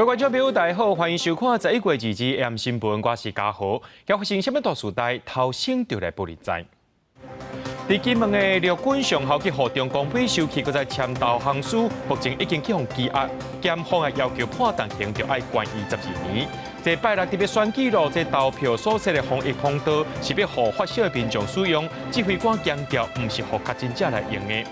各位觀眾朋友，大家好，歡迎收看11月22 AM 新聞，我是嘉豪。今發生啥物大事代，頭先就來報你知。佇金門的陸軍上校去予中共買收去，閣再簽投降書，目前已經去予羈押，檢方的要求判重刑，就愛關伊12年。這拜六特別選舉咯，這投票所設的防疫通道是欲予發燒的民眾使用，指揮官強調，毋是予確診者來用的。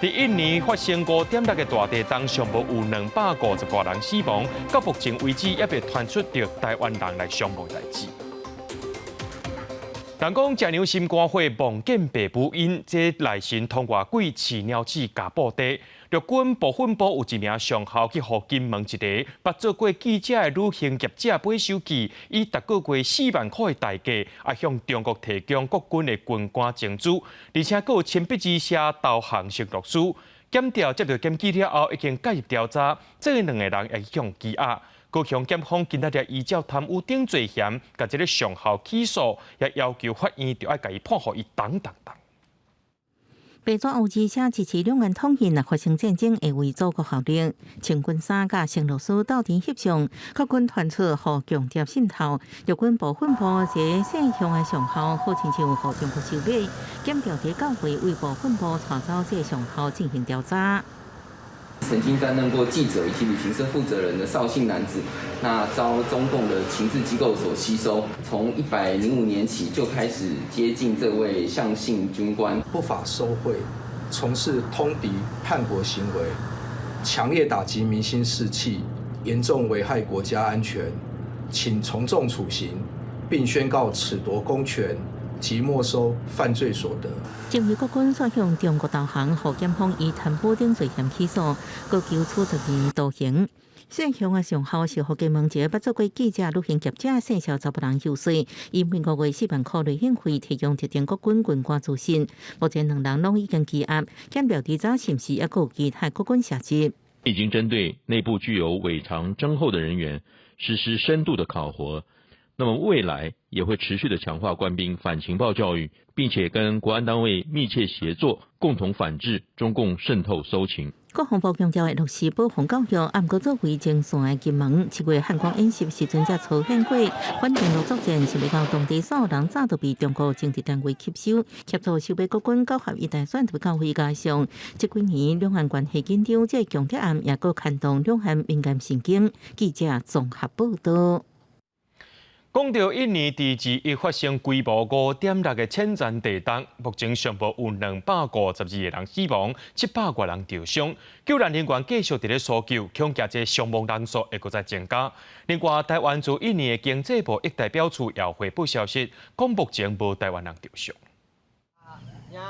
佇印尼發生5.6的大地動，上無有250外人死亡，到目前為止也未傳出著台灣人來傷亡代誌。人講食娘心肝火，望見爸母恩，這內神通外鬼飼貓子加布袋。陸軍部分部有一名上校去予金門一個捌做過記者的旅行業者買手機，以逐個月4萬箍的代價，啊向中國提供國軍的軍官情資，而且閣有親筆字寫投降承諾書。檢調接到檢舉了後，已經介入調查，這兩个人也去予羈押。高雄檢方今仔日依照貪污等罪嫌，共這个上校起訴，也要求法院著愛共伊判予伊重重重。白紙烏字寫支持兩岸統一，若發生戰爭會為祖國效力。穿軍衫佮承諾書鬥陣翕相，國軍傳出予共諜滲透，陸軍部分部這个姓向的上校，好親像予中國收買，檢調佇九月為部分部帶走這个上校進行調查。曾經擔任過記者以及旅行社負責人的邵姓男子，那遭中共的情治機構所吸收，從105年起就開始接近這位向姓軍官，不法收賄，從事通敵叛國行為，強烈打擊民心士氣，嚴重危害國家安全，請從重處刑，並宣告褫奪公權及沒收犯罪所得。前國軍煞向中國投降，予檢方以貪污等罪嫌起訴，閣求處12年徒刑。姓向的上校是予金門一個捌做過記者、旅行業者姓邵查埔人游說，以每個月4萬箍旅行費提供特定國軍軍官資訊。目前兩人攏已經羈押，檢調調查是毋是猶閣有其他國軍涉入？已經針對內部具有偽藏徵候的人員實施深度的考核。那麼未來也會持續的強化官兵反情報教育，並且跟國安單位密切協作，共同反制中共滲透搜情。國防部強調會落實保防教育，毋過作為前線的金門，7月漢光演習時陣才操練過，反登陸作戰想欲到當地所有人早就被中國情治單位吸收，協助收買國軍九合一大選特別教會加上這幾年兩岸關係緊張，這個共諜案也閣牽動兩岸敏感神經。記者綜合報道。講到印尼佇21發生規模5.6的淺層地動，目前上報有252個人死亡，700外人受傷。救難人員繼續佇咧搜救，恐驚這傷亡人數會閣再增加。另外，台灣駐印尼的經濟貿易代表處也回報消息，講目前無台灣人受傷。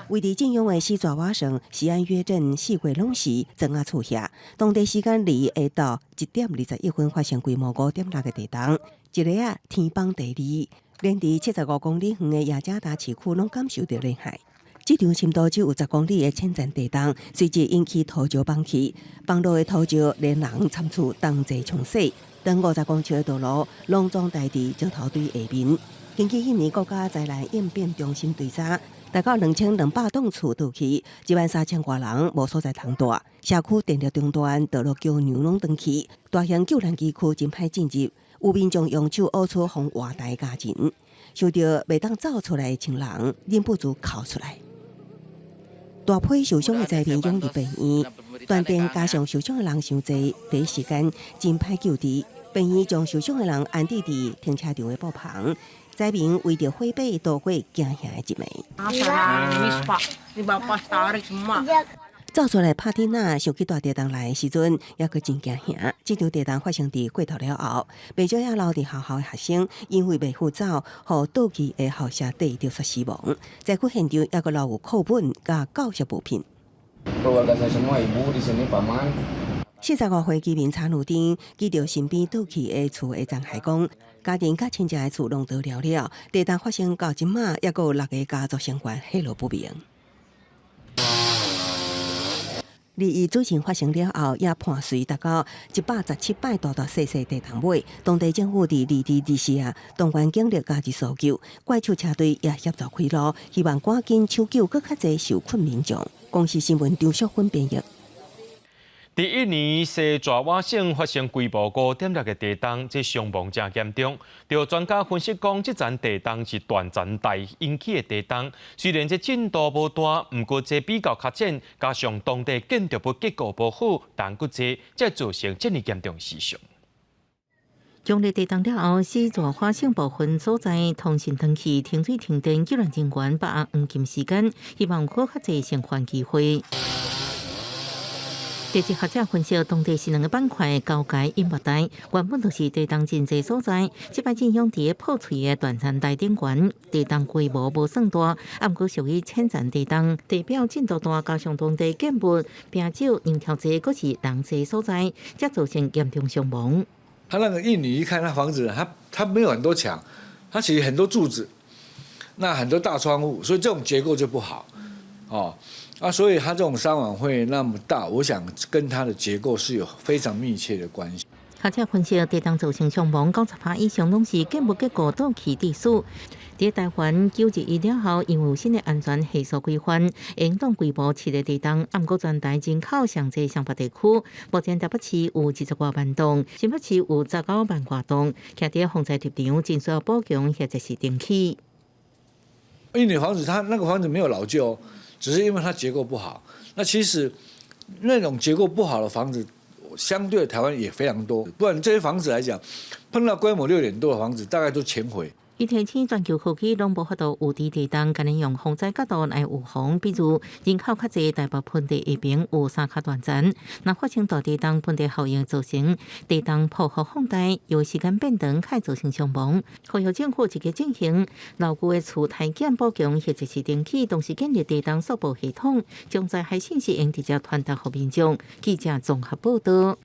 位佇震央的西爪哇省西安約鎮四月攏是庄仔厝遐，當地時間二下晝1點21分發生規模5.6的地動，一下仔天崩地裂，連佇75公里遠的雅加達市區攏感受著震撼。這場深度只有10公里的淺層地動，隨即引起土石崩去，崩落的土石連人摻厝同齊沖洗，長50公尺的道路攏總待佇石頭堆下面。根據印尼國家災難應變中心追查，大概2200棟厝倒去，1萬3千外人無所在通蹛，社區電力中斷，道路橋梁攏斷去，大型救難機具真歹進入，有民眾用手挖出予活埋家人，想著袂當走出來的親人，忍不住哭出來。大批受傷的災民湧入病院，斷電加上受傷的人傷濟，第一時間真歹救治。病院將受傷的人安置佇停車場的布棚。災民圍著火把度過驚嚇的一暝。走出來帕蒂娜想起大地動來的時陣，猶閣真驚嚇。這場地動發生佇過頭了後，袂少猶留佇學校的學生因為袂赴走，予倒去的校舍硩著煞死亡。災區現場猶閣留有課本佮教學物品。45歲居民查魯丁記著身邊倒去的厝的殘骸，講家庭佮親戚的厝攏倒了了。地動發生到這馬，猶閣有六个家族成員下落不明。21主震發生了後，也伴隨達到117擺大大細細地動尾。當地政府佇22、24啊，動員警力加入搜救，怪獸車隊也協助開路，希望趕緊搶救閣較濟受困民眾。公視新聞張淑芬編譯。佇印尼西爪哇省發生規模5.6个地動，這傷亡誠嚴重。著專家分析講，這層地動是斷層帶引起的地動，雖然這震度無大，毋過這比較較淺，加上當地建築物結構無好，人閣濟，才造成這爾嚴重死傷。強烈地動了後，西爪哇省部分所在通訊斷去、停水停電，救援人員把握黃金時間，希望閣較濟生還機會。地質學者分析，當地是兩个板塊交界隱沒帶，原本就是地動真濟所在。這擺震央佇咧破碎的斷層帶頂懸，地動規模無算大，毋過屬於淺層地動，地表震度大，加上當地建物平少、人口濟，閣是人濟所在，才造成嚴重傷亡。他那個印尼一看，那房子，它沒有很多牆，它其實很多柱子，那很多大窗戶，所以這種結構就不好，哦。啊，所以它這種傷亡會那麼大，我想跟它的結構是有非常密切的關係。學者分析，地動造成傷亡90%以上攏是建物結構倒去致死。佇台灣9.11了後，因為有新的安全係數規範，應當規模7个地動，毋過全台人口上濟雙北地區，目前台北市有20外萬棟，新北市有19萬外棟，徛佇防災立場，真需要補強或者是重起。印尼房子，它那個房子沒有老舊。只是因為它結構不好，那其實那種結構不好的房子，相對台灣也非常多。不然這些房子來講，碰到規模6點多的房子，大概都全毀。伊提醒全球科技攏無法度預知地動，干焦用防災角度來預防，比如人口較濟台北盆地下爿有三跤斷層，若發生大地動，盆地效應造成地動波幅放大，由時間變長，較會造成傷亡。呼籲政府積極進行老舊的厝拆減補強或者是重起，同時建立地動速報系統，將災害信息用直接傳達予民眾。記者綜合報道。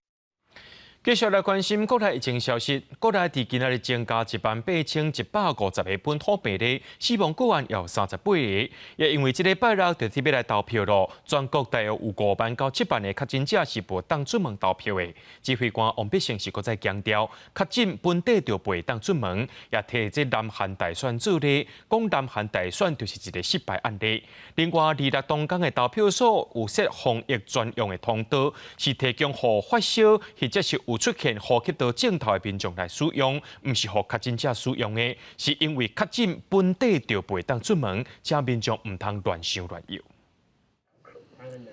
繼續來關心國內疫情消息，國內佇今仔日增加18,150個本土病例，死亡個案有38個。也因為這禮拜六就欲來投票囉，全國大約有5萬到7萬個確診者是無當出門投票的。指揮官王必勝是閣再強調，確診本底就袂當出門，也提這南韓大選做例，講南韓大選就是一個失敗案例。另外，二六東港的投票所有設防疫專用的通道，是提供予發燒或者是有出現呼吸道症頭的民眾來使用，毋是予確診者使用的，是因為確診本底就袂當出門，請民眾毋通亂想亂藥。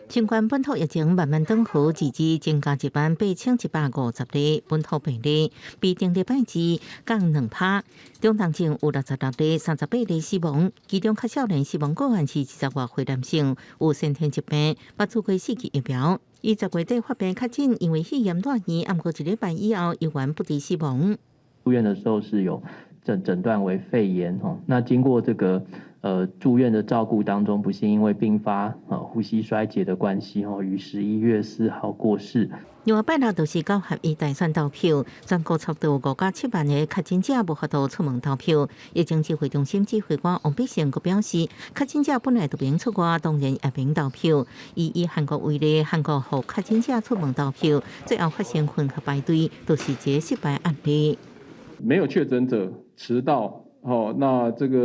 新冠本土疫情慢慢轉好，截至增加18,150例本土病例，比頂禮拜二降2趴。中重症有66例，38例死亡，其中較少年死亡個案是20外歲男性，有先天疾病，捌注過四劑疫苗。伊10月底發病確診，因為肺炎住院，毋過一禮拜以後猶原不治死亡。住院的時候是有診斷為肺炎，那經過這個住院的照顧當中，不幸因為併發呼吸衰竭的關係，於11月4號過世。另外拜六就是九合一大選投票，全國差不多5到7萬个確診者無法度出門投票。疫情指揮中心指揮官王必勝閣表示，確診者本來就免出外，當然也免投票。以韓國為例，韓國予確診者出門投票，最後發生混合排隊，就是一個失敗案例。沒有確診者遲到，哦，那這個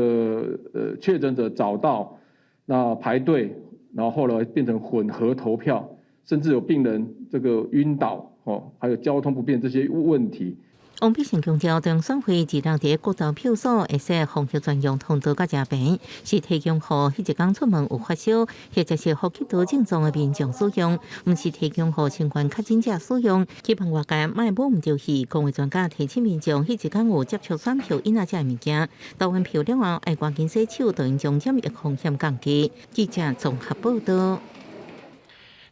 確診者早到，那排隊，然後後來變成混合投票，甚至有病人這個暈倒，哦，還有交通不便這些問題。王必勝強調，中選會二六佇各投票所會設防疫專用通道佮食棚，是提供予彼一工出門有發燒或者是呼吸道症狀的民眾使用，毋是提供予新冠確診者使用。希望外界莫摸毋著去，公衛專家提醒民眾，彼一工有接觸選票印仔這物件，投完票了後愛趕緊洗手，就應將染疫風險降低。記者綜合報道。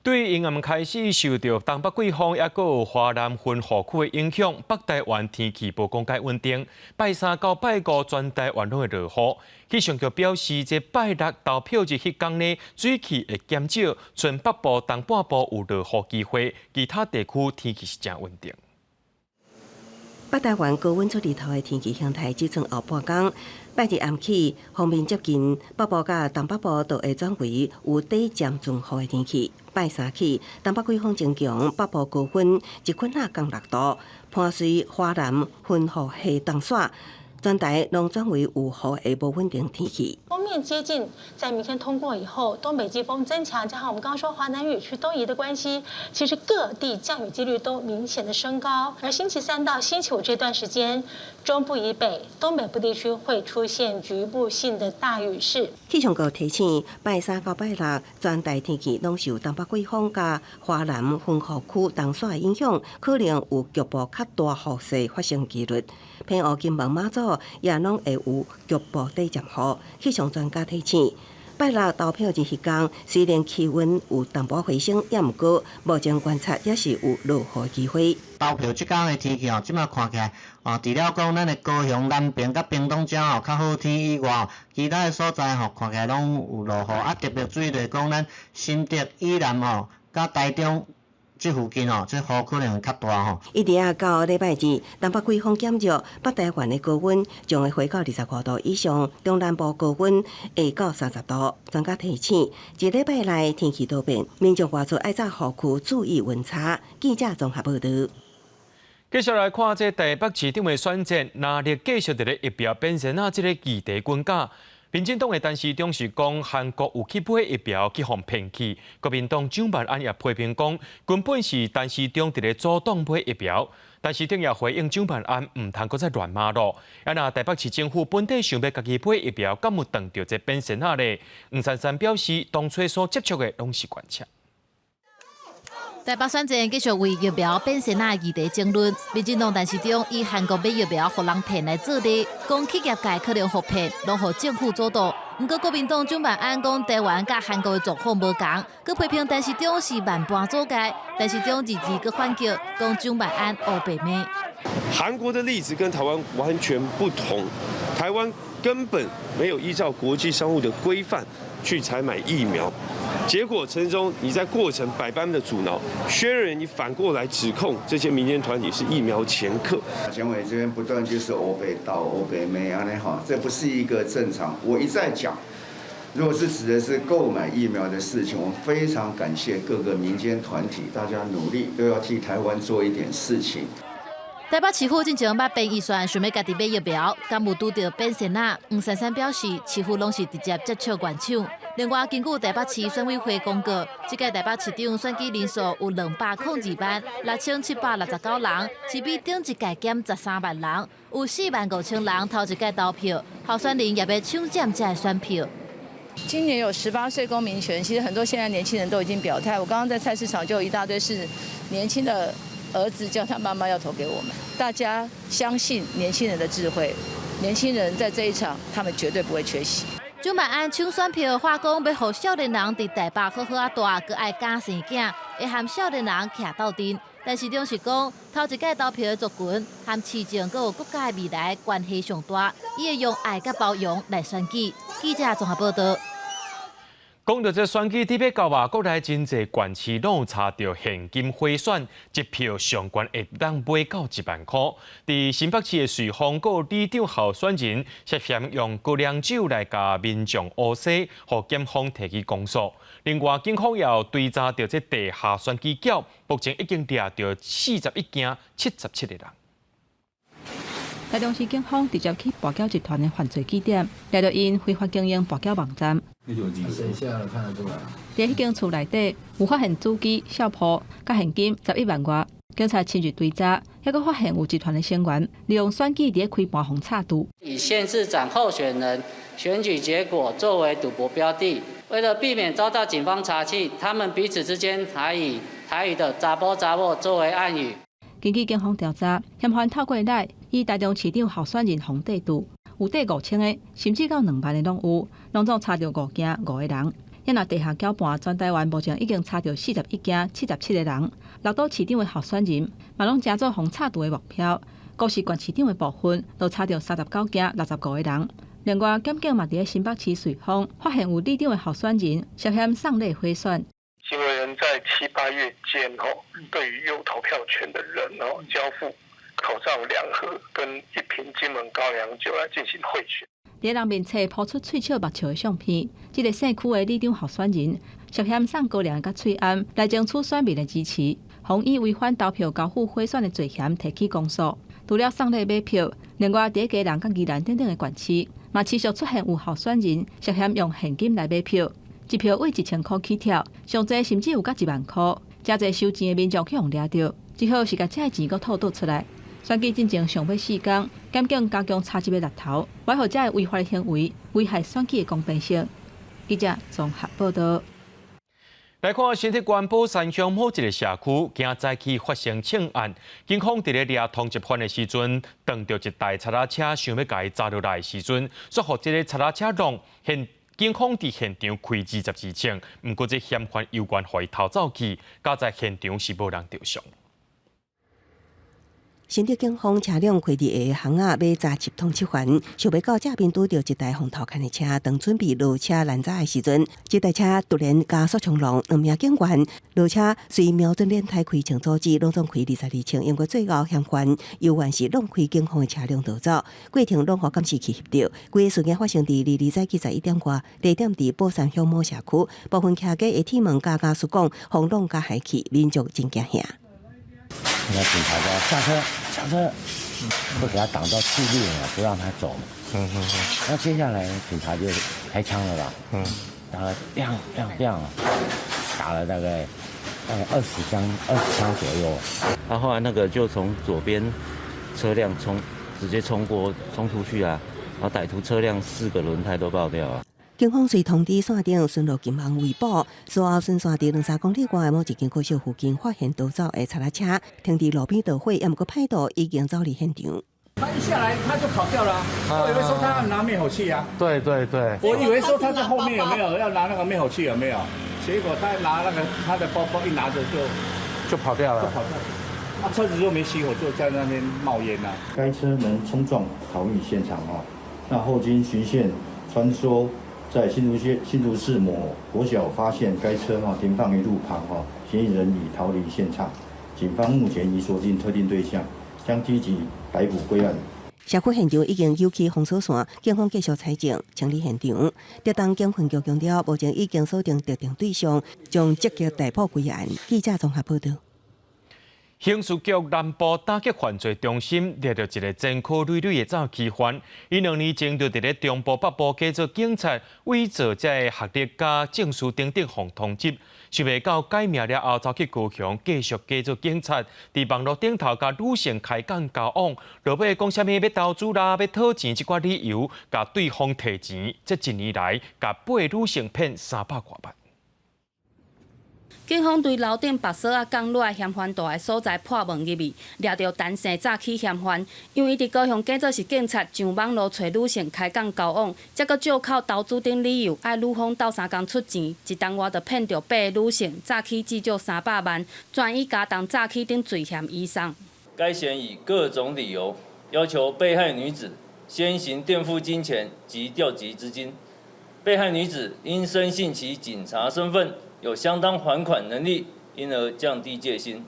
對陰暗開始受著東北季風，抑閣有華南雲雨區的影響，北台灣天氣無講介穩定。拜三到拜五全台灣攏會落雨。氣象局表示，這拜六投票日彼工呢，水汽會減少，賰北部、東半部有落雨機會，其他地區天氣是誠穩定。北台灣高溫出日頭的天氣形態，只剩後半工。拜二暗起，鋒面接近北部佮東北部都會轉為有短暫陣雨的天氣。拜三起，東北季風增強，北部高溫一昏仔降6度，伴隨華南雲雨系東徙，全台攏轉為有雨的無穩定天氣。鋒面面接近，在明天通過以後，東北季風增強，加上我們剛剛說華南雨區東移的關係，其實各地降雨幾率都明顯的升高。而星期三到星期五這段時間，中部以北、東北部地區會出現局部性的大雨勢。氣象局提醒，拜三到拜六，全台天氣攏受東北季風佮華南雲雨區東徙的影響，可能有局部較大雨勢發生幾率。澎湖、金門、馬祖也攏會有局部短暫雨。氣象專家提醒，拜六投票日彼工，雖然氣溫有淡薄回升，也毋過目前觀察也是有落雨機會。投票這工的天氣吼，這馬看起來，哦，除了講咱的高雄南平佮屏東遮吼較好天以外，其他的所在吼看起來攏有落雨。啊，特別注意就是講咱新竹以南吼，佮台中這附近吼，這雨可能會較大吼。一直到禮拜二，東北季風減弱，北台灣的高溫將會回到25度以上，中南部高溫會到30度。專家提醒，一禮拜內天氣多變，民眾外出愛紮雨具，注意溫差。記者綜合報導。繼續來看這台北市長的選戰，藍綠繼續佇咧疫苗變成啊，這个議題滾價。民進黨的陳時中是講韓國有去買疫苗去予騙去，國民黨蔣萬安也批評講，根本是陳時中佇咧阻擋買疫苗。陳時中也回應蔣萬安毋通閣再亂罵囉。啊，若台北市政府本底想欲家己買疫苗，敢有當著這變仙仔咧？黃珊珊表示，當初所接觸的攏是關切。台北選戰繼續為疫苗變仙仔議題爭論，民進黨陳時中以韓國買疫苗予人騙來做例，講企業界可能予騙，攏予政府阻擋。毋過國民黨蔣萬安講台灣佮韓國的狀況無仝，閣批評陳時中是萬般阻礙。陳時中日日閣反擊，講蔣萬安烏白罵。韓國的例子跟台灣完全不同，台灣根本沒有依照國際商務的規範去採買疫苗。結果陳時中，你在過程百般的阻撓，薛瑞元你反過來指控這些民間團體是疫苗掮客。蔣委這邊不斷就是烏白鬥烏白罵按呢哈，這不是一個正常。我一再講，如果是指的是購買疫苗的事情，我們非常感謝各個民間團體，大家努力都要替台灣做一點事情。台北市府進前捌編預算，想欲家己買疫苗，敢有拄著變仙仔？黃珊珊表示，市府攏是直接接觸原廠。另外，根據台北市選委會公告，這屆台北市長選舉人數有202萬6769人，是比頂一屆減13萬人，有4萬5千人頭一屆投票，候選人也欲搶佔這个選票。今年有18歲公民權，其實很多現在年輕人都已經表態。我剛剛在菜市場就有一大堆是年輕的兒子叫他媽媽要投給我們。大家相信年輕人的智慧，年輕人在這一場，他們絕對不會缺席。蔣萬安搶選票，話講欲予少年人佇台北好好仔蹛，閣愛敢生囝，會和少年人徛鬥陣。陳時中是講，頭一屆投票的族群和市政閣有國家的未來關係上大，伊會用愛佮包容來選舉。記者綜合報導。講到這選舉，佇欲到啊，國內真濟縣市攏有查著現金賄選，一票上懸會當買到1萬箍。佇新北市的瑞芳，閣有里長候選人涉嫌用高粱酒來共民眾烏西，予檢方提起公訴。另外，警方也有追查著這地下選舉繳，目前已經掠著41件77個人。台中市警方直接去跋筊集團的犯罪據點，掠著𪜶非法經營跋筊網站。佇彼間厝內底有發現主機、相簿、佮現金11萬外。警察深入追查，猶閣發現有集團的成員利用選舉佇咧開盤予插注。以縣市長候選人選舉結果作為賭博標的，為了避免遭到警方查緝，他們彼此之間還以台語的“查埔查某”作為暗語。根據警方調查，嫌犯透過 LINE 以台中市長候選人予綴注，有綴5000个，甚至到2萬个攏有，攏總查著五件五個人。猶若地下繳盤，全台灣目前已經查著41件77個人。六都市長的候選人嘛攏成做予插注的目標，閣是縣市長的部分，就查著39件65個人。另外，檢警嘛佇咧新北市瑞芳發現有里長的候選人涉嫌送禮賄選。行為人在七八月間，吼，對於有投票權的人，吼，交付口罩2盒跟一瓶金門高粱酒來進行賄選。佇人面冊拋出喙笑目笑的相片，這个姓區的里長候選人涉嫌送高粱佮喙罨來爭取選民的支持，予以違反投票交付賄選的罪嫌提起公訴。除了送禮買票，另外佇咧基隆佮宜蘭等等的縣市，嘛持續出現有候選人涉嫌用現金來買票，一票為1000箍起跳，上濟甚至有到1萬箍，誠濟收錢的民眾去予掠著，只好是共這个錢閣吐倒出來。選舉進前上欲四工，檢警加強查緝的力頭，維護這个違法的行為，危害選舉的公平性。記者綜合報道。來看新竹縣寶山鄉某一个社區，今早起發生槍案，警方佇咧掠通緝犯的時陣，撞著一台柴仔車，想欲共伊砸落來的時陣，煞予這个柴仔車撞現，警方佇現場開22槍，毋過這嫌犯猶原予伊逃走去，佳哉現場是無人著傷。新竹警方車輛開佇下巷仔欲查緝通緝犯，想袂到正面拄著一台風頭牽的車，當準備落車攔阻的時陣，這台車突然加速衝撞，兩名警員落車隨瞄準輪胎開槍阻止，攏總開22槍，毋過最後嫌犯猶原是挵開警方的車輛逃走，過程攏予監視器翕著。規个事件發生佇22早起11點外，地點佇寶山鄉某社區，部分徛家會鐵門佮家屬講，予挵共害去，民眾真驚嚇。那警察說下車下車，會給他擋到去路嘛，不讓他走嘛。那接下來警察就開槍了吧？打了亮亮亮，打了大概20槍20槍左右。他後來那個就從左邊車輛衝，直接衝過衝出去啊！然後歹徒車輛四個輪胎都爆掉了。警方隨通知線頂巡邏警網圍捕，事後巡線佇兩三公里外的某一間國小附近發現逃走的柴仔車，停佇路邊著火，毋過歹徒已經走離現場。他一下來他就跑掉了，我以為說他要拿滅火器啊。對對對，我以為說他在後面有沒有要拿那個滅火器有沒有？結果他拿那個他的包包一拿着就跑掉了，就跑掉了。啊，車子就沒熄火，就在那邊冒煙啊。該車門衝撞逃逸現場哦，那後經循線穿梭。在新竹縣新竹市某國小發現該車停放於路旁，嫌疑人已逃離現場，警方目前已鎖定特定對象，將積極逮捕歸案。社區現場已經扭起封鎖線，警方繼續採證清理現場。竹東警分局強調，目前已經鎖定特定對象，將積極逮捕歸案。記者綜合報道。刑事局南部打擊犯罪中心掠著一个前科累累的詐欺犯，伊2年前就佇咧中部北部假做警察，偽造這个學歷佮證書等等，予通緝。想袂到改名了後，走去高雄繼續假做警察，佇網路頂頭佮女性開講交往，落尾講啥物欲投資啦、欲討錢這寡理由，共對方提錢。這一年來，共八个女性騙300外萬。警方對樓頂縛鎖仔降落來嫌犯蹛的所在破門入去，掠著陳姓詐欺嫌犯。因為伊佇高雄假做是警察，上網路揣女性開講交往，才閣借口投資等理由，愛女方鬥相共出錢，一冬外就騙著八个女性，詐欺至少300萬，轉以加重詐欺等罪嫌移送。該嫌以各種理由要求被害女子先行墊付金錢及調集資金，被害女子因深信其警察身份，有相當還款能力，因而降低戒心，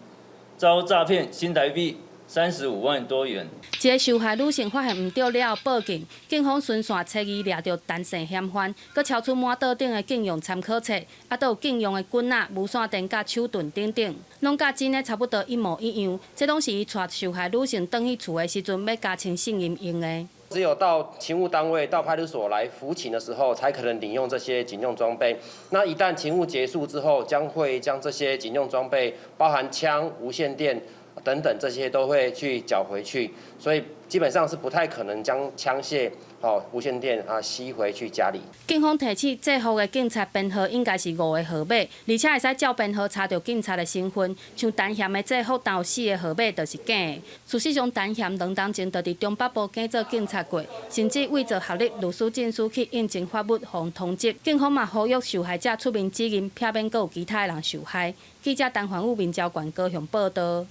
遭詐騙新台幣35萬多元。一个受害女性發現毋對了後報警，警方循線揣伊掠著陳姓嫌犯，閣抄出滿桌頂的警用參考冊，啊，閣有警用的棍仔、無線電佮手盾等等，攏佮真的差不多一模一樣。這攏是伊帶受害女性轉去厝的時陣，欲加穿信任用的。只有到勤務單位、到派出所來服勤的時候，才可能領用這些警用裝備。那一旦勤務結束之後，將會將這些警用裝備，包含槍、無線電等等，這些都會去繳回去。所以基本上是不太可能將槍械、哦無線電啊吸回去家裡。警方提醒，制服的警察編號應該是五个號碼，而且會使照編號查著警察的身份。像陳嫌的制服單有四个號碼就是假的。事實上，陳嫌2冬前就佇中北部假做警察過，甚至偽造學歷、律師證書去應徵法務，予通緝。警方嘛呼籲受害者出面指認，避免閣有其他人受害。記者陳環宇、民交縣高雄報道。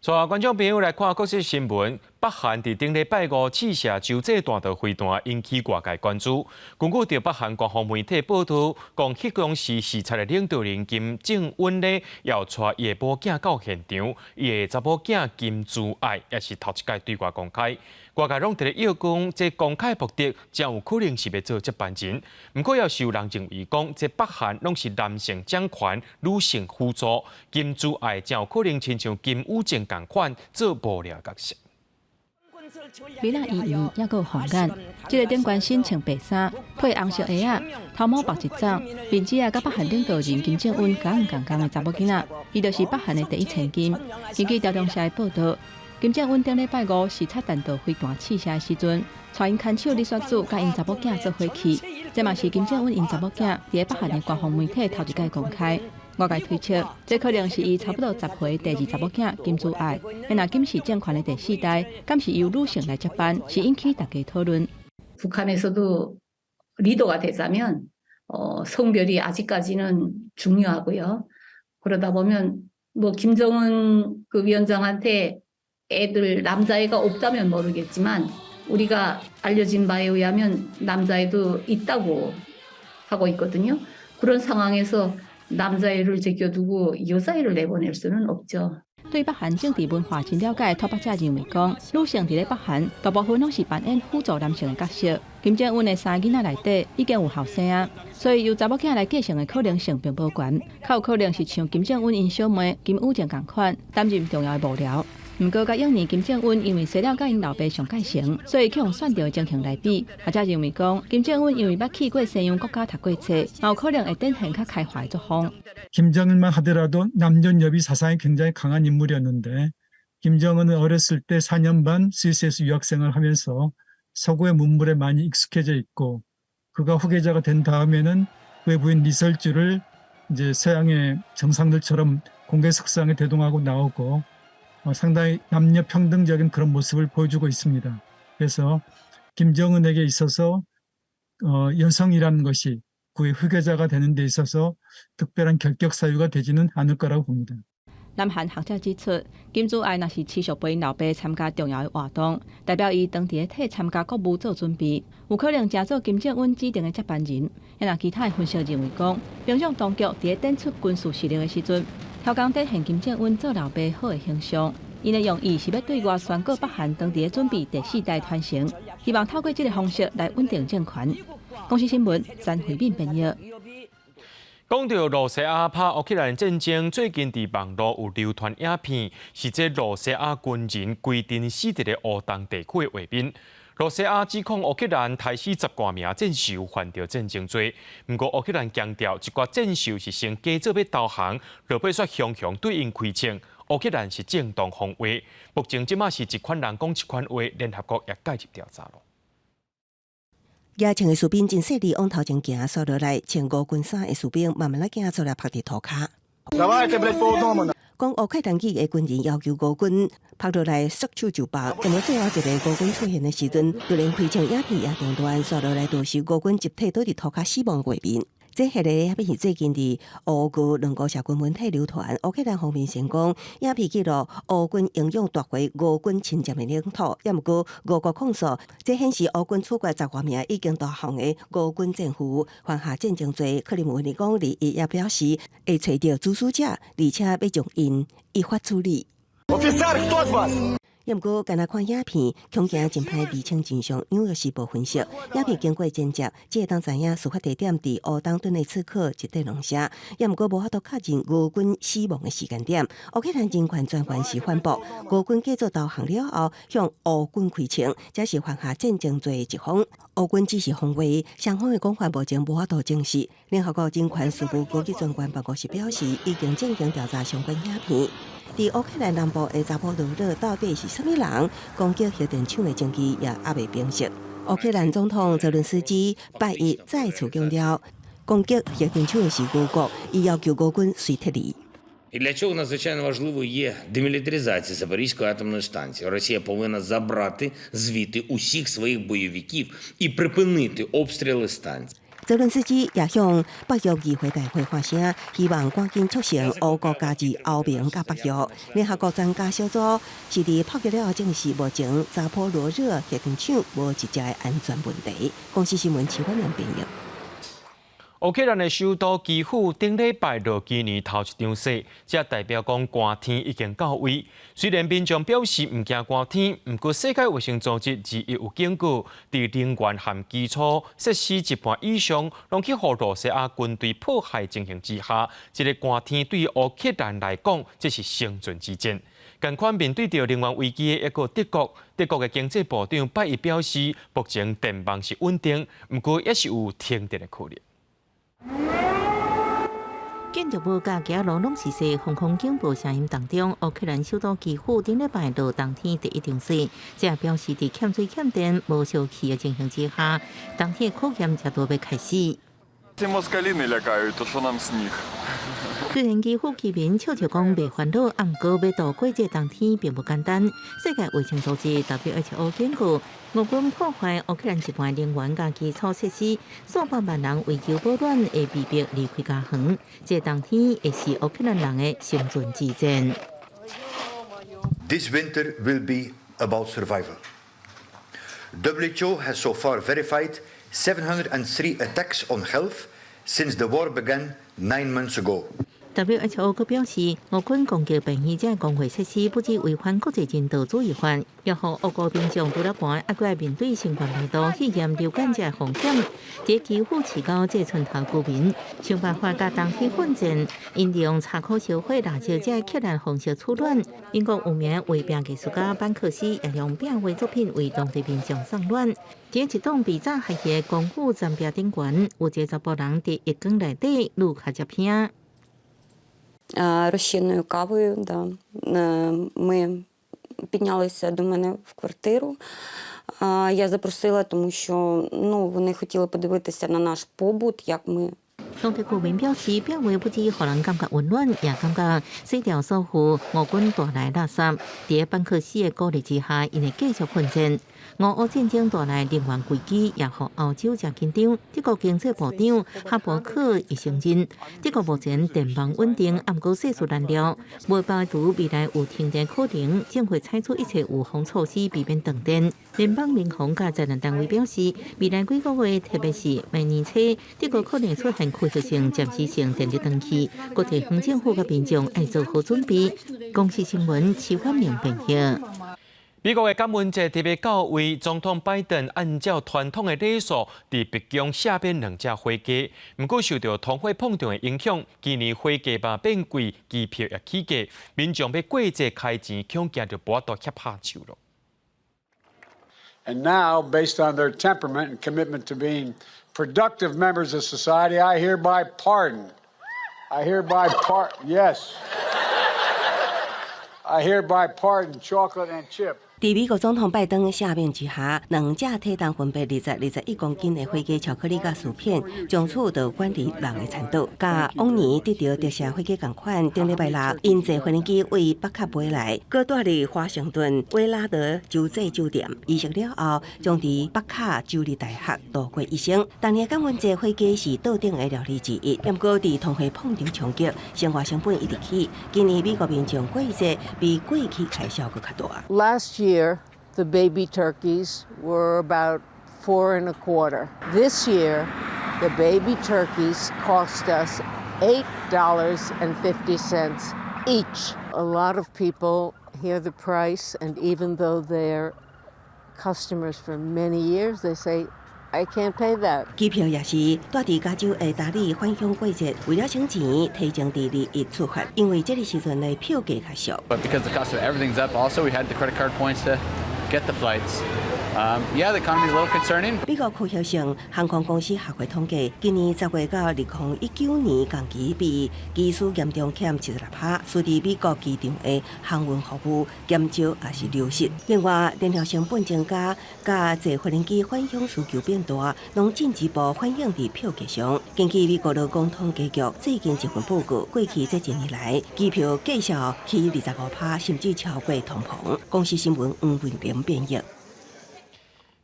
帶觀眾朋友來看國際新聞，北韓佇頂禮拜五試射洲際彈道飛彈，引起外界關注。根據著北韓官方媒體報道，講彼當時視察的領導人金正恩呢，要帶伊的某囝到現場，伊的查某囝金珠愛也是頭一擺對外公開。外界攏佇咧臆講，這公開目的真有可能是欲做接班人。毋過，也是有人認為講，這北韓攏是男性掌權，女性輔助，金珠愛真有可能親像金與正仝款做幕僚角色。眉仔圓圓，猶閣有鳳眼。這个頂懸身穿白衫，披紅色鞋仔，頭毛縛一摠，面子仔佮北韓領導人金正恩仝仝仝的查某囡仔，伊就是北韓的第一千金。根據朝中社的報道，金正恩頂禮拜五視察彈道飛彈試射的時陣，帶𪜶牽手李雪主佮𪜶查某囝做伙去。這嘛是金正恩𪜶查某囝佇咧北韓的官方媒體頭一擺公開。外界推測，這可能是伊差不多10歲第二查某囝金珠愛。若金氏政權的第四代，敢是由女性來接班，是引起大家討論。 북한에서도 리더가 되자면 성별이 아직까지는 중요하고요. 그러다 보면 뭐 김정은 그 위원장한테 애들 남자애가 없다면 모르겠지만 우리가 알려진 바에 의하면 남자애도 있다고 하고 있거든요. 그런 상황에서 남자애를 제껴두고 여자애를 내보낼 수는 없죠. 對北韓政治文化真了解的拓跋者認為講，女性佇咧北韓大部分攏是扮演輔助男性的角色。金正恩的三个囡仔內底已經有後生啊，所以由查某囝來繼承的可能性並無懸，較有可能是像金正恩𪜶小妹金與正仝款擔任重要的幕僚。毋過，佮幼年金正恩因為生了佮𪜶老爸上繼承，所以去予選著的情形來比，學者認為講，金正恩因為捌去過西洋國家讀過冊，嘛有可能會展現較開化的作風。 김정일만 하더라도 남존여비 사상이 굉장히 강한 인물이었는데 김정은은 어렸을 때 4년 반 스위스에서 유학생활을 하면서 서구의 문물에 많이 익숙해져 있고 그가 후계자가 된 다음에는 그의 부인 리설주를 이제 서양의 정상들처럼 공개석상에 대동하고 나오고 상당히 남녀 평등적인 그런 모습을 보여주고 있습니다. 그래서 김정은에게 있어서 여성이라는 것이 그의 후계자가 되는 데 있어서 특별한 결격 사유가 되지는 않을 거라고 봅니다. 南韓學者指出，金珠愛若是持續陪𪜶老爸參加重要的活動，代表伊當佇咧替參加國務做準備，有可能成做金正恩指定的接班人。若其他的分析認為講，平壤當局佇咧展出軍事實力的時陣，刁工展現金正恩做老爸好的形象。𪜶的用意是欲對外宣告北韓當佇咧準備第四代傳承，希望透過這个方式來穩定政權。公視新聞詹慧敏編譯。講到羅西亞拍烏克蘭戰爭，最近佇網路有流傳影片，是這羅西亞軍人規陣死佇咧烏東地區的畫面。羅西亞指控烏克蘭刣死十外名戰俘犯著戰爭罪，毋過烏克蘭強調，這寡戰俘是先假做欲投降，落尾煞雄雄對𪜶開槍。烏克蘭是正當防衛。目前這馬是一款人講一款話，聯合國也介入調查囉。舉槍的士兵真細膩往頭前行，紲落來穿烏軍衫的士兵慢慢仔行出來拍佇塗跤。講烏克蘭語的軍人要求俄軍拍落來束手就縛，但最後一个俄軍出現的時陣，突然開槍影片也中斷，紲落來就是俄軍集體倒佇塗跤死亡畫面。這彼个影片是最近佇烏俄兩國社群媒體流傳，烏克蘭方面聲講，影片記錄烏軍英勇奪回俄軍侵佔的領土，也毋過俄國控訴，這顯示烏軍處決十外名已經投降的俄軍戰俘，犯下戰爭罪。克里姆林宮日也表示會揣著主使者，而且欲將𪜶依法處理。也毋過，干焦看影片，恐驚真歹釐清真相。紐約時報分析，影片經過剪接，才會當知影事發地點佇烏東頓涅茨克一塊農舍。也毋過無法度確認俄軍死亡的時間點。烏克蘭人權專員是反駁，俄軍假做投降了後向烏軍開槍，這是犯下戰爭罪的一方。烏軍只是防衛，雙方的講法目前無法度證實。聯合國人權事務高級專員辦公室表示，已經進行調查相關影片。佇烏克蘭南部的扎波羅熱到底是啥物人攻擊核電廠的證據也猶未明晰。烏克蘭總統澤倫斯基拜一再次強調，攻擊核電廠的是俄國，伊要求俄軍隨撤離。 І для цього надзвичайно важливою є демілітаризація Запорізької атомної станції. Росія повинна забрати звідти усіх своїх бойовиків і припинити обстріли станції. 澤倫斯基也向北約議會大會發聲，希望趕緊促成烏國加入歐盟佮北約。聯合國專家小組是佇炮擊了後證實，目前扎波羅熱核電廠無直接的安全問題。公視新聞徐婉良編譯。烏克蘭的首都基輔頂禮拜落今年頭一場雪，這代表講寒天已經到位。雖然民眾表示毋驚寒天，毋過世界衛生組織二一有警告，佇能源和基礎設施一半以上攏去予羅西亞軍隊破壞情形之下，這个寒天對烏克蘭來講，這是生存之戰。仝款面對著能源危機的一個德國，德國的經濟部長拜伊表示，目前電網是穩定，毋過也是有停電的可能。建築物佮街路攏是雪，防空警報聲音當中，烏克蘭首都基輔頂禮拜落冬天第一場雪，這表示佇欠水欠電、無燒氣的情形之下，冬天的考驗才拄欲開始。 Ці москалі не лякають, то що нам сніг? 雖然基輔居民笑笑講袂煩惱，毋過欲度過這冬天並無簡單。世界衛生組織 WHO 警告，俄軍破壞烏克蘭一半能源佮基礎設施，數百萬人為求保暖會被迫離開家園。這冬天會是烏克蘭人的生存之戰。 This winter will be about survival. WHO has so far verified 703 attacks on health since the war began 9 months ago. WHO 閣表示，俄軍攻擊病院這公衛設施，不只違反國際人道主義法，也予烏國民眾除了寒，猶閣愛面對新冠病毒、肺炎、流感這風險。佇基輔市郊這村頭居民想辦法佮冬天奮戰，𪜶利用柴火燒火蠟燭這克難方式取暖。英國有名畫壁藝術家班克斯也用壁畫作品為當地民眾送暖。佇一棟被炸害的公寓欉壁頂懸，有一個查埔人佇浴缸內底愈較才聽。 Розчинною кавою. Да. Ми піднялися до мене в квартиру. Я запросила, тому що, ну, вони хотіли подивитися на наш побут, як ми 當地居民表示，壁畫不只予人感覺溫暖，也感覺洗掉所有俄軍帶來垃圾。佇班克斯的鼓勵之下，𪜶會繼續奮戰。俄烏戰爭帶來能源危機，也予歐洲誠緊張。德國經濟部長哈伯克伊承認，德國目前電網穩定，毋過世事難料，無排除未來有停電可能，將會採取一切預防措施，避免斷電。聯邦民航佮災難單位表示，未來幾個月，特別是明年初，德國可能出現區域性、暫時性電力斷去，各地方政府佮民眾愛做好準備。公視新聞，徐婉明編譯。美國的感恩節特別到位，總統拜登按照傳統的禮數，佇白宮赦免兩隻火雞。毋過受著通貨膨脹的影響，今年火雞肉變貴，機票也起價，民眾欲過節開錢，恐驚就無法度翕拍手囉。 And now, based on their temperament and commitment to being productive members of society, I hereby pardon. I hereby par yes. I hereby pardon Chocolate and Chip. 佇美國總統拜登赦免之下，兩隻體重分別20、21公斤的火雞巧克力佮薯片，從此就遠離人的餐桌。佮往年得著特赦火雞仝款，頂禮拜六，𪜶坐飛機對北卡飛來，閣蹛佇華盛頓威拉德洲際酒店儀式了後，將佇北卡州立大學度過一生。當年感恩節火雞是桌頂的料理之一，毋過佇通貨膨脹衝擊，生活成本一直起，今年美國民眾過節比過去開銷閣較大。 Last year, the baby turkeys were about 4.25. This year, the baby turkeys cost us $8.50 each. A lot of people hear the price, and even though they're customers for many years, they say, "I can't pay that." 機票也是，蹛佇加州的達利返鄉過節，為了省錢，提前佇2月出發，因為這个時陣的票價較俗。 But because the cost of everything's up, also we had the credit card points to get the flights. Yeah, the economy is a little concerning. 美國科學性航空公司協會統計，今年10月到2019年同期比，機師嚴重欠76%，使得美國機場的航運服務減少抑是流失。另外，燃料成本增加，佮坐飛機返鄉需求變大，攏進一步反映佇票價上。根據美國勞工統計局最近一份報告，過去這一年來，機票價數起25%，甚至超過通膨。公視新聞黃文玲編譯。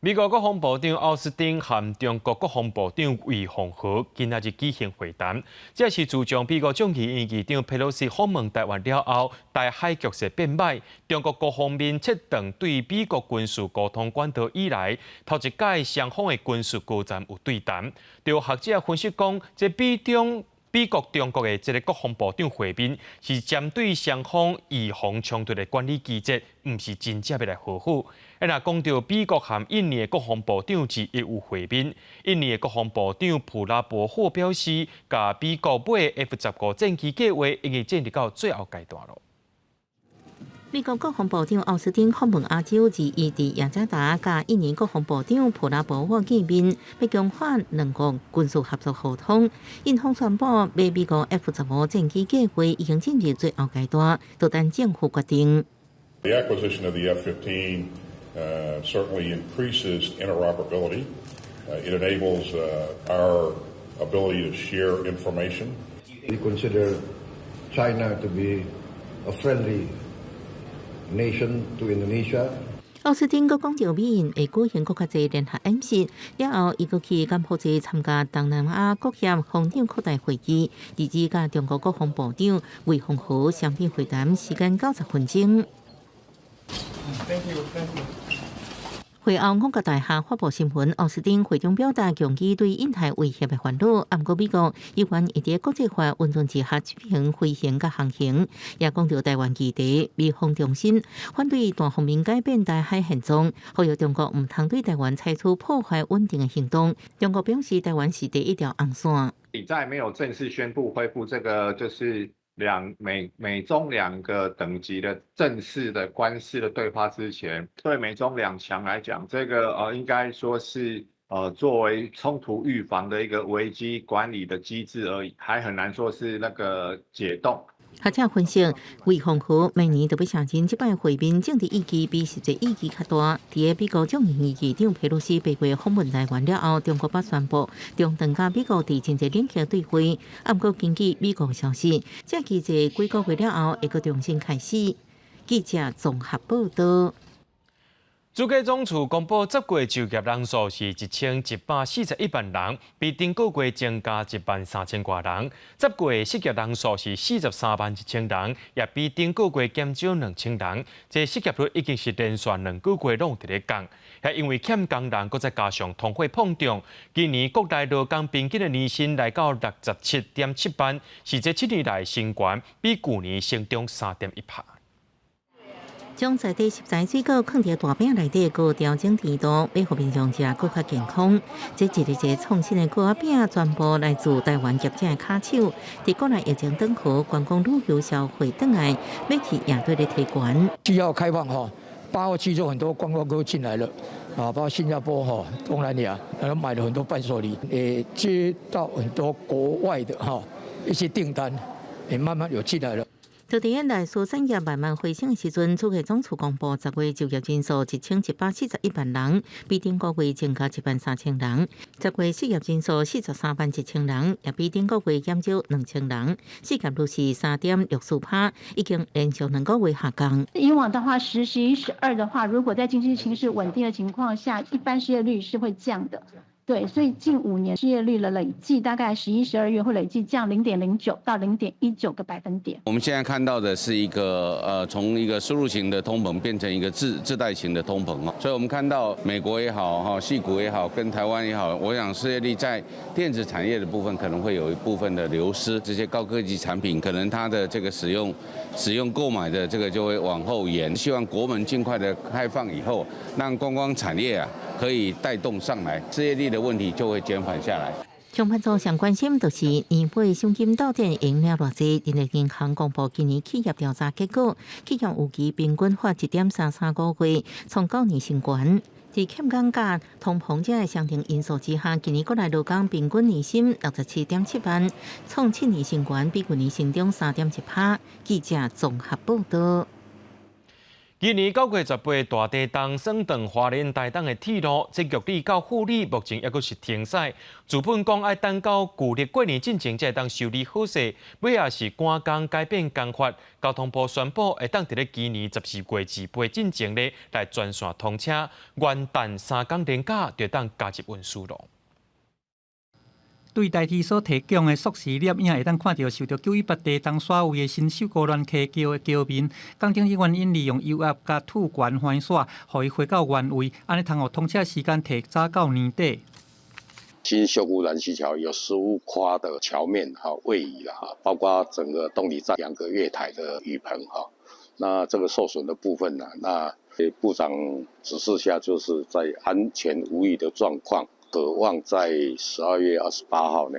美國國防部長奧斯汀和中國國防部長魏鳳和今仔日舉行會談，這是自從美國眾議院議長佩洛西訪問臺灣了後，台海局勢變歹，中國各方面切斷對美國軍事溝通管道以來，頭一擺雙方的軍事高層有對談。有學者分析講，這美中美國中國的這个國防部長會面，是針對雙方預防衝突的管理機制，毋是真正欲來和好。啊，若講著美國和印尼的國防部長之亦有會面，印尼的國防部長普拉博霍表示，共美國買 F-15戰機計畫已經進入到最後階段囉。美國國防部長奧斯汀訪問亞洲，而伊佇雅加達佮印尼國防部長普拉博沃見面，欲強化兩國軍事合作合同。印方宣布買美國 F-15戰機計劃已經進入最後階段，就等政府決定。 The acquisition of the F-15 certainly increases interoperability. It enables our ability to share information. We consider China to be a friendly nation to Indonesia. 奧斯汀閣講著美印會舉行閣較濟聯合演習，了後伊閣去柬埔寨參加東南亞國協防長擴大會議，而且佮中國國防部長魏鳳和雙邊會談，時間90分鐘。 Thank you, thank you. 會後，五角大廈發布新聞，奧斯汀會中表達強基對印太威脅的煩惱，毋過美國依然會佇國際法允准之下執行飛行佮航行，也講著台灣議題，美方重申反對單方面改變台海現狀，呼籲中國毋通對台灣採取破壞穩定的行動。中國表示，台灣是第一條紅線。你在沒有正式宣布恢復這個，就是兩美美中兩個等級的正式的官式的對話之前，對美中兩強來講，這個應該說是作為衝突預防的一個危機管理的機制而已，還很難說是那個解凍。學者分析，魏鳳和明年就欲卸任，這擺會面政治意義比實際意義較大。佇美國眾議院議長佩洛西八月訪問台灣了後，中國捌宣布中斷佮美國佇真濟領域對話。毋過根據美國消息，這機制幾個月了後會閣重新開始。記者綜合報道。主計總處公布10月就業人數是1141萬人，比頂個月增加1萬3千外人。10月失業人數是43萬1千人，也比頂個月減少2000人。這失業率已經是連續2個月攏佇咧降。也因為欠工人，閣再加上通貨膨脹，今年國內勞工平均的年薪來到67.7萬，是這7年來新懸，比舊年成長3.1%。將在地食材水果囥佇大餅內底，閣調整甜度，欲予民眾食閣較健康。這一个一个創新的糕仔餅，全部來自台灣業者的跤手。佇國內疫情轉好，觀光旅遊消費轉來，欲去也對咧提懸。需要開放哈，8號去就很多觀光客進來了，啊，包括新加坡哈、東南亞，然後買了很多伴手禮，也接到很多國外的哈一些訂單，也慢慢有進來了。就佇內需產業慢慢回升的時陣，主計總處公布10月就業人數1141萬人，比頂個月增加1萬3千人。10月失業人數43萬1千人，也比頂個月減少2000人。失業率是3.64%，已經連續2個月下降。以往的話，10、11、12的話，如果在經濟情勢穩定的情況下，一般失業率是會降的。對，所以近5年失業率的累計大概11、12月會累計降0.09到0.19個百分點。我們現在看到的是一個從一個輸入型的通膨變成一個自帶型的通膨哦，所以我們看到美國也好，哈，矽谷也好，跟台灣也好，我想失業率在電子產業的部分可能會有一部分的流失，這些高科技產品可能它的這個使用購買的這個就會往後延。希望國門盡快的開放以後，讓觀光產業啊可以帶動上來，失業率的問題就會減緩下來。上班族上關心就是年尾賞金到底用了偌濟。人力銀行公布今年企業調查結果，企業預期平均發1.33個月，創九年新高。佇欠工佮通膨這个雙重因素之下，今年國內勞工平均年薪67.7萬，創7年新高，比舊年成長3.1%。記者綜合報道。今年9月18大地動損斷花蓮台東的鐵路，這玉里到富里目前猶閣是停駛。資本講愛等到舊曆過年進前才會當修理好勢，尾仔是趕工改變工法。交通部宣布會當佇咧今年14月28進前咧來全線通車，元旦三工連假就當加入運輸囉。對台鐵所提供的速時攝影，會當看著受著918地動徙位的新秀姑巒溪橋的橋面，工程人員𪜶利用油壓共吐懸環線，予伊回到原位，按呢通予通車時間提早到年底。新秀姑巒溪橋有15跨的橋面哈位移了哈，包括整個東里站2個月台的雨棚哈，那這個受損的部分呢，那部長指示下，就是在安全無虞的狀況。可望在12月28號呢。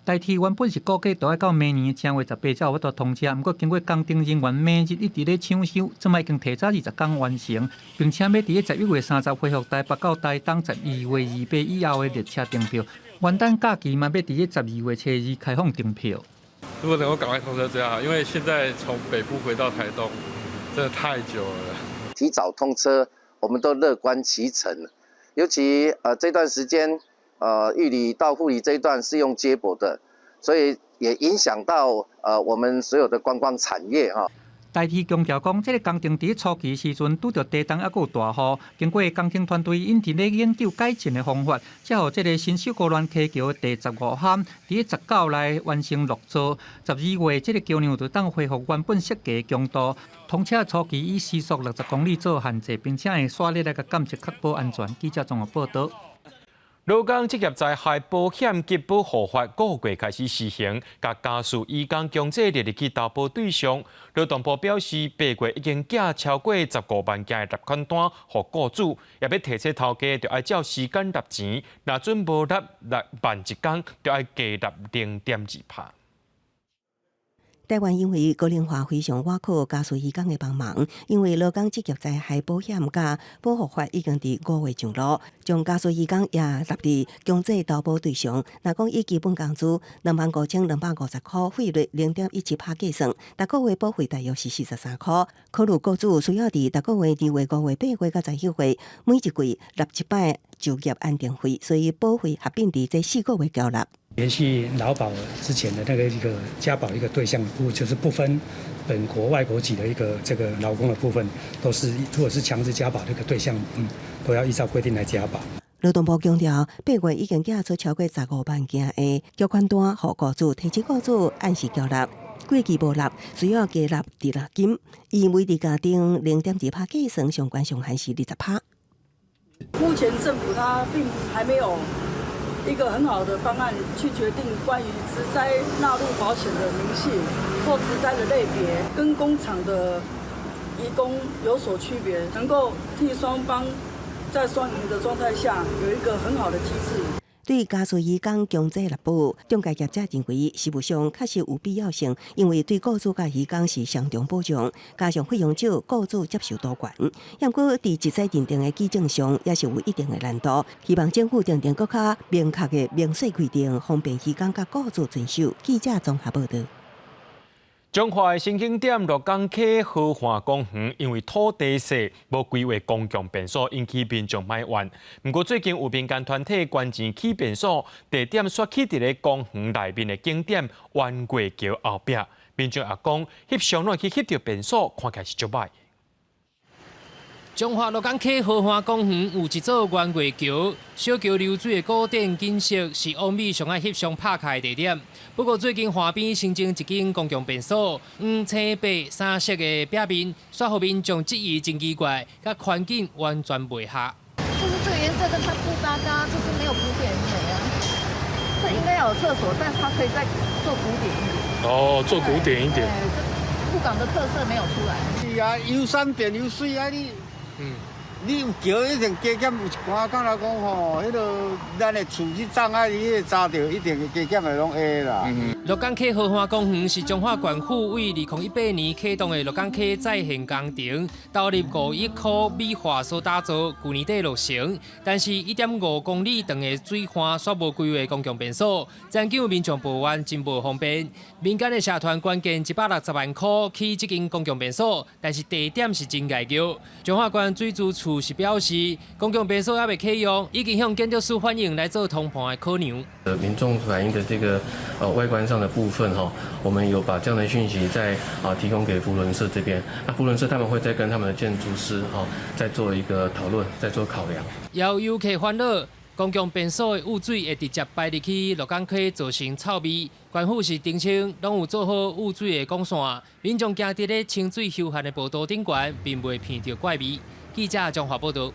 台鐵原本是估計著愛到明年正月18才有法度通車，毋過經過工程人員每日一直咧搶修，這擺已經提早20工完成，並且欲佇咧11月30恢復台北到台東12月28以後的列車訂票。元旦假期嘛，欲佇咧12月初2開放訂票。如果能夠趕快通車最好，因為現在從北部回到台東真的太久了。提早通車，我們都樂觀其成。尤其這段時間，玉里到富里這一段是用接駁的，所以也影響到我們所有的觀光產業哈。台鐵強調講，這个工程佇初期時陣拄著地動猶閣有大雨，經過工程團隊𪜶佇咧研究改進的方法，才予這个新秀姑巒溪橋的第十五坎佇19來完成落座。12月這个橋梁就當恢復原本設計強度。通車初期以時速60公里做限制，並且會煞列來共監測確保安全。記者綜合報導。勞工職業災害保險及保護法5月開始施行，共家事移工強制列入去投保對象。勞動部表示，8月已經寄超過15萬件的納款單予雇主，也欲提醒頭家，著愛照時間納錢，若準無納6萬一工，著愛加納0.2%。台灣因為高齡化非常倚靠家事移工的幫忙，因為勞工職業災害保險佮保護法已經佇5月上路，將家事移工也納入強制投保對象。若講以基本工資25,250塊，費率0.17趴計算，逐個月保費大約是43塊。考慮雇主需要佇逐個月2月、5月、8月佮11月，每一季納一擺就業安定費，所以保費合併佇這4個月繳納。延續勞保之前的那個一個加保一個對象，不就是不分本國外國籍的一個這個勞工的部分，都是如果是強制加保的一個對象，都要依照規定來加保。勞動部強調，8月已經寄出超過15萬件的繳款單，予雇主提醒雇主按時繳納。過期無納，需要加納滯納金，以每日加定0.2趴計算，上懸上限是20趴。目前政府它並還沒有一個很好的方案去決定關於職災納入保險的明細或職災的類別，跟工廠的移工有所區別，能夠替雙方在雙贏的狀態下有一個很好的機制。對家事移工強制納保，中介業者認為實務上確實有必要性，因為對雇主佮移工是雙重保障，加上費用少，雇主接受度懸。毋過佇職災認定的舉證上，也是有一定的難度。希望政府訂定閣較明確的明細規定，方便移工佮雇主遵守。記者綜合報導。彰化的新景點鹿港溪河岸公園，因為土地細，無規劃公共便所，引起民眾埋怨。毋過最近有民間團體捐錢起便所，地點煞起佇咧公園內面的景點彎月橋後壁。民眾也講，翕相攏會去翕著便所，看起來是足䆀。彰化鹿港溪河岸公園有一座彎月橋，小橋流水的古典景色是網美上愛翕相拍卡的地點。不過最近岸邊新增一間公共便所，黃青白三色的壁面，煞予民眾質疑真奇怪，佮環境完全袂合。就是這個顏色跟它不搭嘎，就是沒有古典美啊。這應該要有廁所，但它可以再做古典一點。哦，做古典一點。鹿港的特色沒有出來。是啊，又方便又媠啊你。你有橋一定加減有一寡，敢若講吼，彼个咱的厝去障礙，彼个閘著一定加減會攏會啦。鹿港溪河岸公園是彰化縣府為2018年啟動的鹿港溪再現工程，投入5億塊美化所打造，舊年底落成。但是，1.5公里長的水岸煞無規劃公共便所，曾經有民眾抱怨真無方便。民間的社團捐獻160萬塊起這間公共便所，但是地點是真礙腳。彰化縣水資處是表示，公共便所猶未啟用，已經向建築師反映來做通盤的考量。民眾反映的這個外觀上的部分哈，我們有把這樣的訊息再提供給扶輪社這邊，那扶輪社他們會再跟他們的建築師哈再做一個討論，再做考量。有遊客煩惱，公共便所的污水會直接排入去鹿港溪，造成臭味。縣府是澄清，攏有做好污水的管線，民眾行佇咧清水休閒的步道頂懸，並袂鼻著怪味。記者張華報導。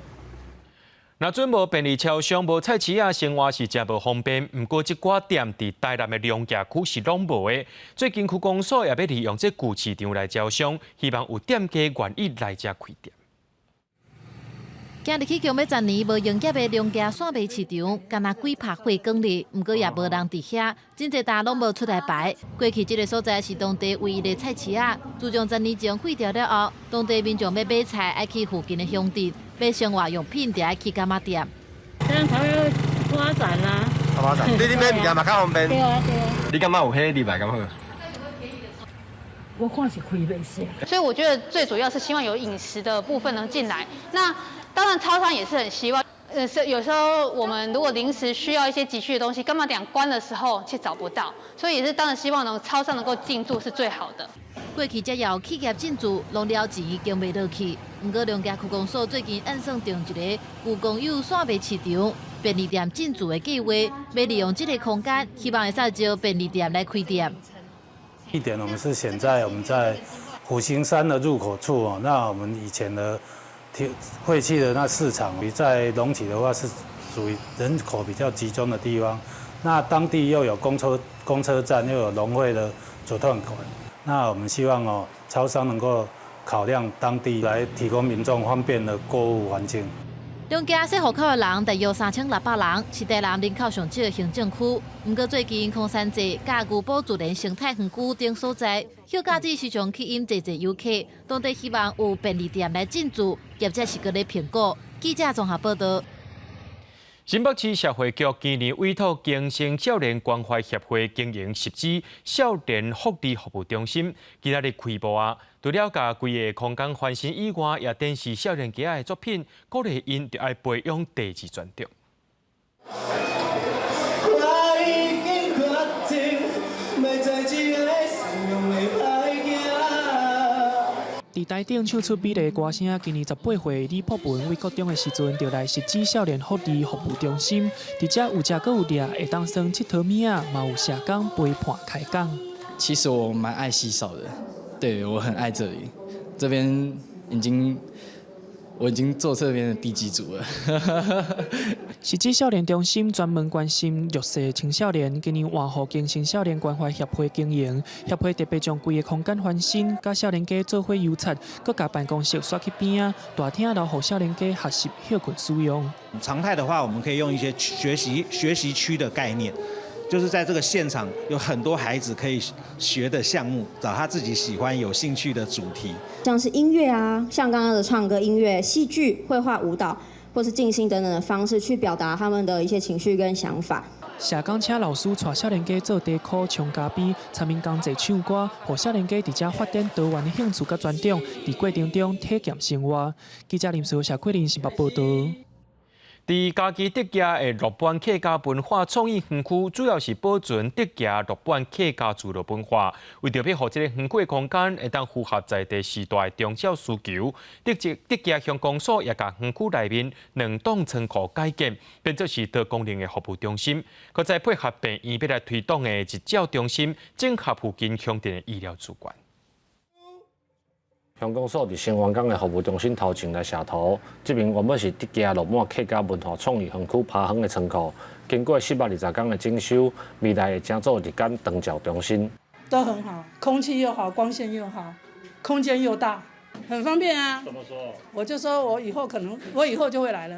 若準無便利超商、無菜市仔，生活是誠無方便。毋過這寡店佇台南的龍崎區是攏無的。最近區公所也欲利用這舊市場來招商，希望有店家願意來遮開店。今日起強欲十年無營業的龍崎散賣市場，敢若幾拍火光哩，毋過也無人佇遐，真濟擔攏無出來擺。過去這个所在是當地唯一的菜市仔，自從十年前廢掉了後，當地民眾欲買菜愛去附近的鄉鎮，買生活用品就愛去柑仔店。這樣才會發展啊！發展，你買物件嘛較方便。對啊對啊。你感覺有彼入來敢好？我看是開袂死。所以我覺得最主要是希望有飲食的部分能進來。那當然，超商也是很希望。是有時候我們如果臨時需要一些急需的東西，柑仔店關的時候卻找不到，所以也是當然希望能超商能夠進駐是最好的。過去只要企業進駐，攏了錢經袂落去。毋過龍崎區公所最近按算定一个舊公有散賣市場便利店進駐的計劃，欲利用這个空間，希望會使招便利店來開店。地點我們是選在我們在虎形山的入口處哦，那我們以前的廢棄的那市場，在龍崎的話是屬於人口比較集中的地方，那當地又有公車站，又有農會的組團館，那我們希望哦，超商能夠考量當地來提供民眾方便的購物環境。龍崎設戶口的人大約3600人，是台南人口上少的行政區。毋過最近空山祭、佮牛埔自然生態園區等所在，休假日時常吸引濟濟遊客。當地希望有便利店來進駐，業者是閣咧評估。記者綜合報道。新北市社會局今年委託更生少年關懷協會經營汐止少年福利服務中心，今仔日開幕啊！除了共規个空間翻新以外，也展示少年家的作品，鼓勵𪜶著愛培養第二專長。我已經決定，欲做一个善良的歹囝。佇台頂唱出美麗歌聲，今年18歲李柏文對國中的時陣，就來汐止少年福利服務中心，佇遮有食閣有掠，會當耍𨑨迌物仔，嘛有社工陪伴開講。其實我蠻愛洗手的，對，我很愛這裡，這邊已經我已經做這邊的地基主了。汐止少年中心專門關心弱勢青少年，今年換予更生少年關懷協會經營，協會特別將規个空間翻新，佮少年家做伙油漆，閣共辦公室刷去邊仔，大廳留予少年家學習歇睏使用。常態的話，我們可以用一些學習區的概念，就是在這個現場有很多孩子可以學的項目，找他自己喜歡、有興趣的主題，像是音樂啊，像剛剛的唱歌、音樂、戲劇、繪畫、舞蹈，或是靜心等等的方式去表達他們的一些情緒跟想法。社工請老師帶少年家做茶箍、沖咖啡，參𪜶同齊唱歌，予少年家佇遮發展多元的興趣佮專長，佇過程中體驗生活。記者林思謝桂林新北報導。佇嘉義竹崎的樂坂客家文化創意園區，主要是保存竹崎樂坂客家聚落文化。為著欲予這个園區的空間會當符合在地時代長照需求，竹崎鄉公所也共園區內面兩棟倉庫改建，變做是多功能的服務中心。閣再配合病院欲來推動的日照中心，整合附近鄉鎮的醫療資源。鄉公所佇新環港的服務中心頭前來寫圖，這邊原本是竹崎樂滿客家文化創意園區趴園的倉庫，經過420天的整修，未來會成做日間長照中心。都很好，空氣又好，光線又好，空間又大，很方便啊。怎麼說？我就說我以後可能，我以後就會來了。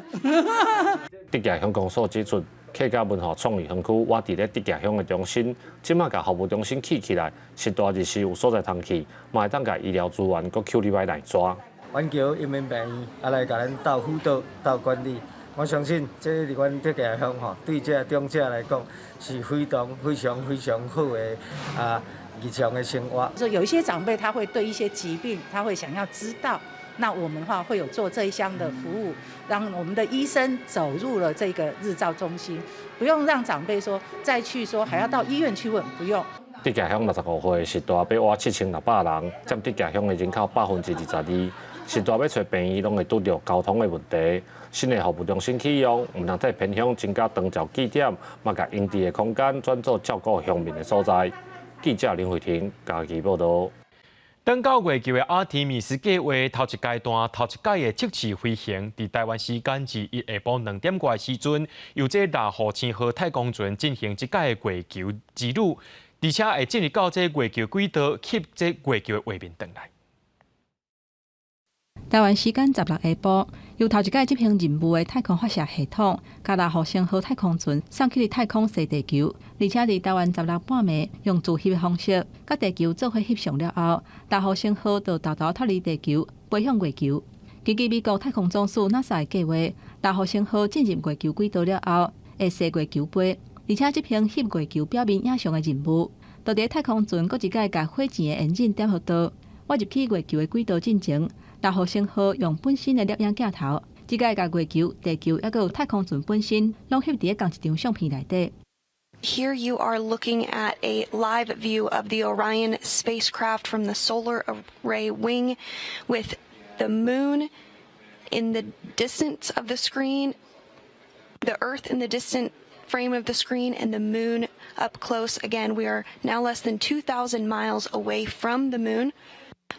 竹崎鄉公所指出，客家文化創意園區倚佇咧竹崎鄉的中心，這馬共服務中心起起來，實大日時有所在通去，嘛會當共醫療資源閣抾入來內抓。板橋人民病院啊來共咱鬥輔導、鬥管理，我相信這佇阮竹崎鄉吼，對這長者來講是非常非常非常好的啊日常的生活。說有一些長輩他會對一些疾病，他會想要知道。那我們的話會有做這一項的服務，讓我們的醫生走入了這個日照中心，不用讓長輩說再去說還要到醫院去問，不用。竹崎鄉65歲，實大欲倚7600人，佔竹崎鄉的人口22%。實大欲揣病院，攏會拄著交通的問題。新的服務中心啟用，毋但替偏鄉增加長照據點，嘛共閒置的空間轉做照顧鄉民的所在。記者林慧婷嘉義報導。轉到月球的阿提米斯計畫頭一階段頭一擺的測試飛行，佇台灣時間21下晡2點外時陣，由這獵戶星號太空船進行這擺的月球之旅，而且會進入到這月球軌道，翕這月球的畫面轉來。台灣時間16下晡，由頭一擺執行任務的太空發射系統，共獵戶星號太空船送去太空踅地球，而且佇台灣16半暝用自翕的方式，佮地球做伙翕相了後，獵戶星號就沓沓脫離地球，飛向月球。根據美國太空總署 NASA 的計劃，獵戶星號進入月球軌道了後，會踅月球飛，而且執行翕月球表面影像的任務。就佇太空船閣一擺共火箭的引擎點予導，倚入去月球的軌道進前，獵戶星號用本身的攝影鏡頭，這擺共月球、地球猶閣有太空船本身，攏翕佇仝一張相片內底。 Here you are looking at a live view of the Orion spacecraft from the solar array wing with the moon in the distance of the screen, the Earth in the distant frame of the screen, and the moon up close. Again, we are now less than 2,000 miles away from the moon,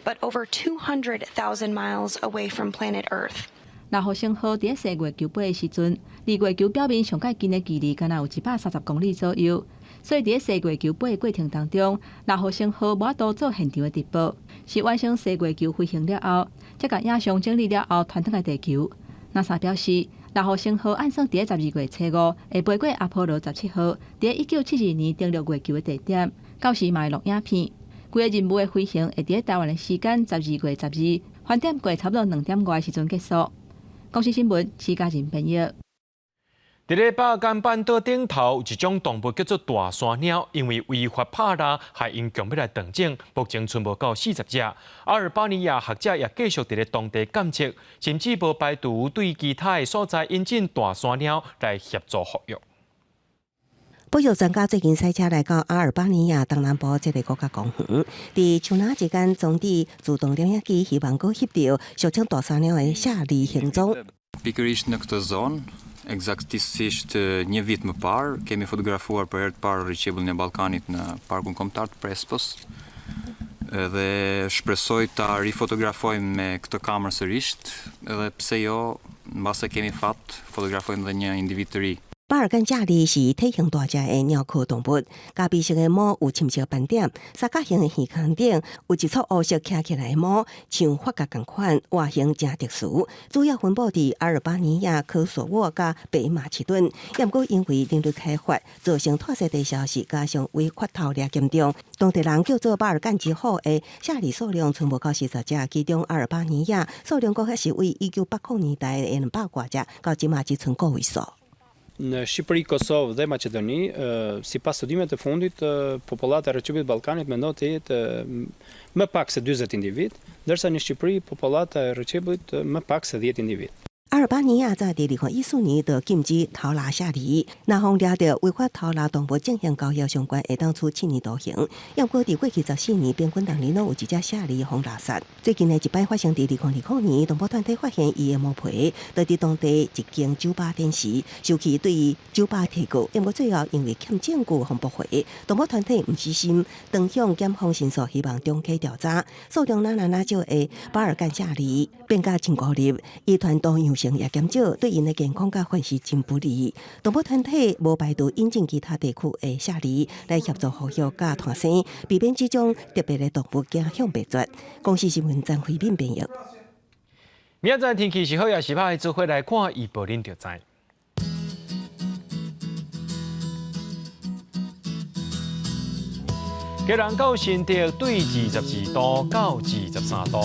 but over 200,000 miles away from planet Earth. 獵戶星號佇踅月球飛的時陣，離月球表面上蓋近的距離，敢若有130公里左右。所以佇踅月球飛的過程當中，獵戶星號無法度做現場的直播，是完成踅月球飛行了後，才共影像整理了後傳轉來地球。NASA 表示，獵戶星號按算佇12月初5會飛過阿波羅17號，佇1972年登陸月球的地點，到時嘛會錄影片。規个任務的飛行會佇台灣的時間12月12，翻點過差不多2點外的時陣結束。公視新聞，徐嘉仁編譯。佇咧巴爾幹半島頂頭有一種動物叫做大山貓，因為違法拍獵，害𪜶強欲來斷種，目前賰無夠40隻。阿爾巴尼亞學者也繼續佇咧當地監測，甚至無排除對其他的所在引進大山貓來協助復育。保育專家最近賽車來到阿爾巴尼亞東南部這个國家公園，佇樹林之間裝置自動攝影機，希望閣翕著俗稱大山貓的猞猁行蹤。 Pikërisht në këtë zonë, eksaktësisht një vit më parë, kemi fotografuar për herë të parë rrëqebullin e Ballkanit në Parkun Kombëtar të Prespës. Dhe shpresoj ta rifotografojmë me këtë kamerë sërish, edhe pse jo, mbase kemi fat, fotografojmë edhe një individ të ri. 巴爾幹猞猁是體型大隻的貓科動物，咖啡色的毛有深色斑點，三角形的耳孔頂有一撮烏色徛起來的毛，像髮夾仝款，外形誠特殊。主要分布佇阿爾巴尼亞、科索沃佮北馬其頓。毋過因為人類開發造成脫穡地消失，加上違法偷獵嚴重，當地人叫做巴爾幹之虎的猞猁數量賰無夠40隻，其中阿爾巴尼亞數量閣較是為1980年代的200外隻，到這馬只賰個位數。 Në Shqipëri, Kosovë dhe Maqedoni, sipas studimeve të fundit, popullata e rrëqebullit të Ballkanit mendohet të jetë më pak se 40 individ, ndërsa në Shqipëri popullata e rrëqebullit më pak se 10 individ. 阿爾巴尼亞在2014年就禁止偷獵猞猁，若予掠著違法偷獵動物進行交易相關，會當處7年徒刑。毋過佇過去14年，平均逐年攏有一隻猞猁予獵殺。最近的一擺發生佇2020年，動保團體發現伊的毛皮，就佇當地一間酒吧頂時，受氣對酒吧提告，毋過最後因為欠證據予駁回。動保團體毋死心，當向檢方申訴，希望重啟調查。數量若若少的巴爾幹猞猁變甲真孤立，遺傳多樣性也減少，對𪜶的健康佮繁殖真不利。動保團體無排除引進其他地區的猞猁來協助復育佮誕生，避免這種特別的動物走向滅絕。公視新聞張惠敏編譯。明仔載天氣是好抑是歹，做伙來看預報，恁就知。基隆到新竹對22度到23度。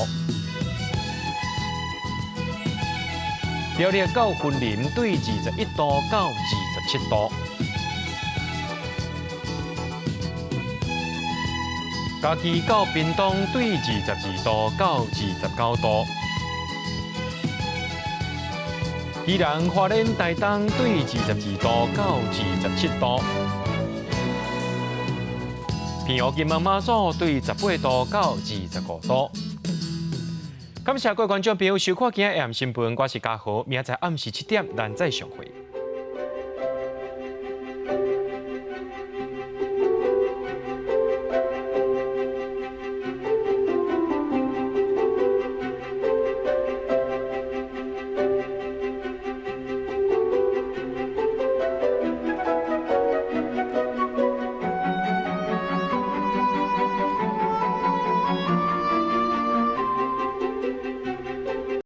苗栗到雲林對21度到27度，嘉義到屏東對22度到29度，宜蘭花蓮台東對22度到27度，澎湖金門馬祖對18度到25度。感謝各位觀眾朋友收看今仔下暗新聞，我是嘉豪，明仔載暗時7點，咱再相會。